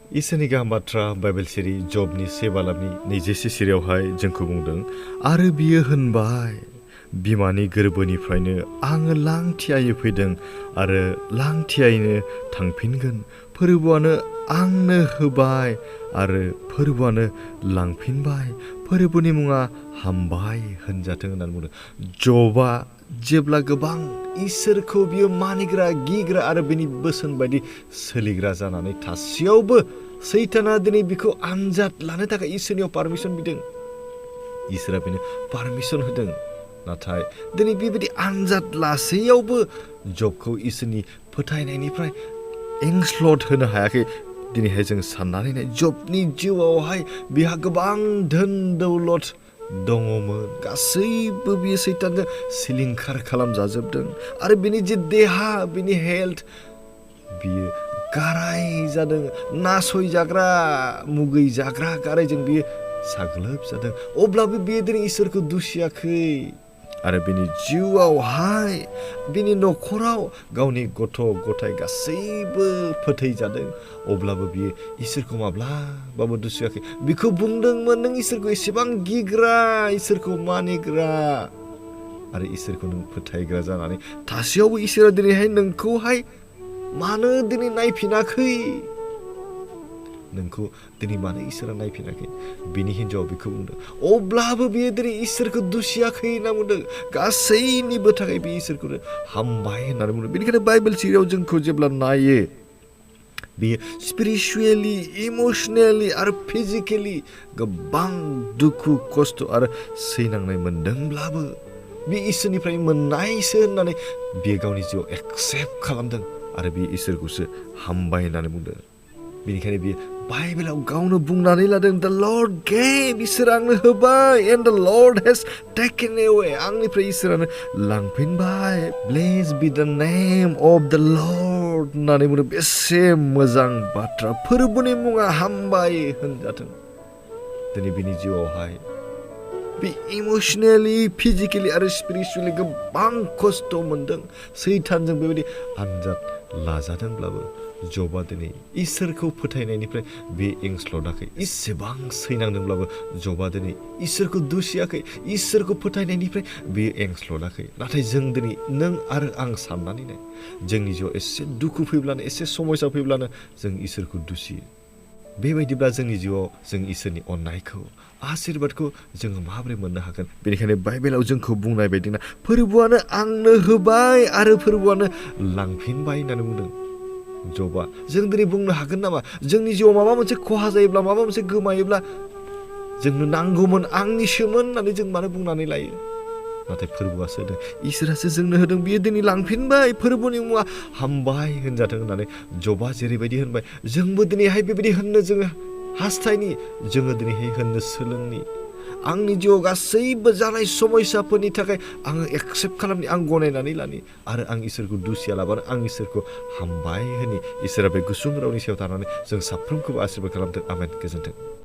इसोरनि गाहाम बाथ्रा बाइबेल सिरि जबनि 7:20 सिरियावहाय जोंखौ बुंदों आरो बियो होनबाय बिमानि गोरबोनिफ्रायनो आङो लांथियायै फैदों आरो लांथियायैनो थांफिनगोन फोरबोआनो आंनो हवबाय आरो फोरबोआनो लांफिनबाय फोरबोनि मुङा हामबाय होनजाथों होननानै बुंदों। जबा जेब्ला गोबां इसोरखौ बियो मानिग्रा गिग्रा आरो बिनि बोसोन बायदि सोलिग्रा जानानै थासेयावबो सैताना दिनै बिखौ आनजाद लानो थाखाय इसोरनियाव पारमिसन बिदों। इसोरा बेनो पारमिसन होदों। नाथाय दिनै बेबायदि आनजाद लासेयावबो जबखौ इसोरनि फोथायनायनिफ्राय एंस्लद होनो हायाखै। दिनैहाय जों साननानै नाय जबनि जिउआवहाय बिहा गोबां धोन दौलत दङमोन गासैबो बियो सैतानजों सिलिंखार खालामजाजोबदों आरो बिनि जे देहा बिनि हेल्थ बियो गाराय जादों नासयजाग्रा मुगै जाग्रा गारायजों बियो साग्लोबजादों। अब्लाबो बियो दिनै इसोरखौ दुसियाखै आरो बिनि जिउआवहाय बिनि न'खराव गावनि गथ' गथाय गासैबो फोथैजादों। अब्लाबो बियो इसोरखौ माब्लाबाबो दुसियाखै। बिखौ बुंदोंमोन नों इसोरखौ एसेबां गिग्रा इसोरखौ मानिग्रा आरो इसोरखौ नों फोथायग्रा जानानै थासेयावबो इसोरा दिनैहाय नोंखौहाय मानो दिनै नायफिनाखै नोंखौ दिनै मानो इसोरा नायफिनाखै बिनि हिन्जावा बिखौ बुंदों। अब्लाबो बियो दिनै इसोरखौ दुसियाखै होनना बुंदों। गासैनिबो थाखाय बे इसोरखौनो हामबाय होननानै बुंदों। बेनिखायनो बाइबेल सिरियाव जोंखौ जेब्ला नायो बेयो स्पिरिचुवेलि इमोसनेलि आरो फिजिकेलि गोबां दुखु खस्थ' आरो सैनांनाय मोनदोंब्लाबो बे इसोरनिफ्राय मोननायसो होननानै बियो गावनि जिउआव एक्सेप्ट खालामदों आरो बे इसोरखौसो हामबाय होननानै बुंदों। बेनिखायनो बियो बाइबेलाव गावनो बुंनानै लादों द लर्ड गेव इसोर आंनो होबाय and the lord hedge taken एवे आंनिफ्राय इसोरानो लांफिनबाय bless be the name of द लर्ड होननानै बुंदों। बेसे मोजां बाथ्रा फोरबोनि मुङा हामबाय होनजाथों। दिनै बिनि जिउआवहाय बे इमोसनेलि फिजिकेलि आरो स्पिरिचुवेलि गोबां खस्थ' मोनदों। सैतानजों बेबायदि आनजाद लाजादोंब्लाबो जबा दिनै इसोरखौ फोथायनायनिफ्राय बे एंस्लदाखै। इसेबां सैनांदोंब्लाबो जबा दिनै इसोरखौ दुसियाखै इसोरखौ फोथायनायनिफ्राय बे एंस्लदाखै। नाथाय जों दिनै नों आरो आं साननानै नाय जोंनि जिउआव एसे दुखु फैब्लानो एसे समस्या फैब्लानो जों इसोरखौ दुसियो। बेबायदिब्ला जोंनि जिउआव जों इसोरनि अननायखौ आशीर्बादखौ जोङो माबोरै मोननो हागोन? बेनिखायनो बाइबेलाव जोंखौ बुंनाय बायदिना फोरबोआनो आंनो होबाय आरो फोरबोआनो लांफिनबाय होननानै बुंदों जबा। जों दिनै बुंनो हागोन नामा जोंनि जिउआव माबा मोनसे खहा जायोब्ला माबा मोनसे गोमायोब्ला जोंनो नांगौमोन आंनिसोमोन होननानै जों मानो बुंनानै लायो? नाथाय फोरबोआसो होदों इसोरासो जोंनो होदों। बियो दिनै लांफिनबाय फोरबोनि मुङा हामबाय होनजाथों होननानै जबा जेरैबायदि होनबाय जोंबो दिनैहाय बेबायदि होननो जोङो हास्थायनि जोङो दिनैहाय होननो सोलोंनि। आंनि जिउआव गासैबो जानाय समस्याफोरनि थाखाय आङो एक्सेप्ट खालामनि आं गनायनानै लानि आरो आं इसोरखौ दुसिया लाबानो आं इसोरखौ हामबाय होनि। इसोरा बे गुसुं रावनि सायाव थानानै जों साफ्रोमखौबो आशीर्बाद खालामथों। आमेन। गोजोन्थों।